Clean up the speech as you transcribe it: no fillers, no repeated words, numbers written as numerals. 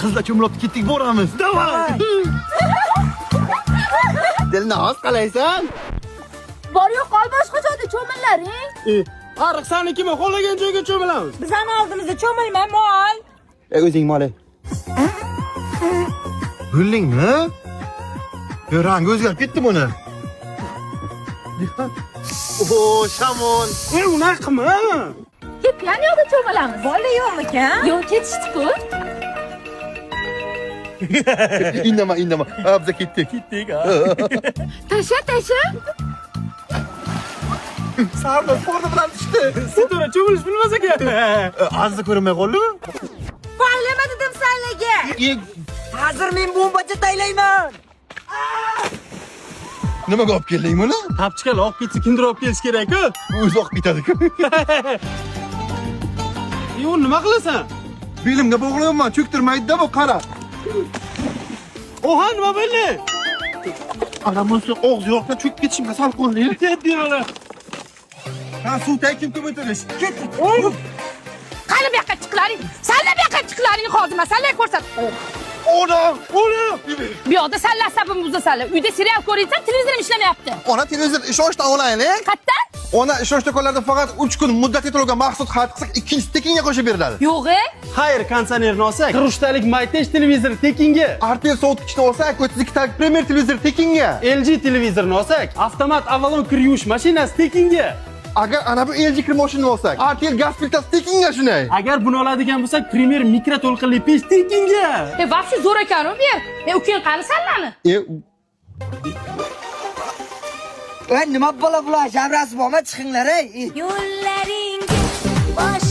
Qizlar cho'milib ketdik, boramiz. Давай. Dilnoz, qalaysan? Bor yo'q qol boshqa joyda cho'millaring. Ariq sanikimi? Xohlagan joyga cho'milamiz. Bizani oldimizda cho'milma, mol. O'zing mol. Gullingmi? Yo, rangi o'zgarib ketdi buni. O, shamol. Unaqa qilma. Kepgan yoqda cho'milamiz. Bola yo'qmikan? Yo'q, ketishdi-ku. Indama, indama. Ha, biza ketdik. Ketdik ha. Tasha, tasha. Sardoz forda bilan tushdi. Sitora cho'milish bilmas ekan. Azza ko'rinmay qoldimi? Parlama dedim sanlarga. Hozir men bombacha taylayman. Nimaga olib kelding buni? Tapchikalar olib ketsa kimdir olib kelish kerak-ku. O'zi oqib ketadi-ku. Uni nima qilasan? Belimga bog'layapman, cho'ktirmaydi-da bu, qara. Oha, nima bo'ldi? Ana bunisi og'zi yo'qda cho'kib ketishimga sal qoldi. Ketdi. Ha, suv tag kim ko'paytirish? Ketdik. Qani bu yoqqa chiqlaring. Sanlar bu yoqqa chiqlaring hozir, man sanlarga ko'rsatib. Onam, onam. Bu yoqda sanlar asabimni buzasanlar. Uyda serial ko'raysam, televizorim ishlamayapti. Ona televizor ishonchdan olaylik. Qayerdan? Ona ishonch do'konlarida faqat 3 kun muddatli to'lovga maxsus xarid qilsak, ikkinchisi tekinga qo'shib beriladi. Yo'q, e? Xayr, konditsionerni olsak, 43 talik Maytesh televizori tekinga. Artel sovutgichni olsak, 32 talik Premier televizor tekinga. LG televizorini olsak, avtomat Avalon kir yuvish mashinasi tekinga. Agar ana bu LG kir mashinani olsak, Artel gaz plitasi tekinga shunday. Agar buni oladigan bo'lsak, Premier mikroto'lqinli pech tekinga. E, вообще zo'r ekan u bu yer. E, ukang qani sanlarni? E, Ey, nima bola bular? Jabrasi bormi? Chiqinglar ey. Yo'llaringga bosh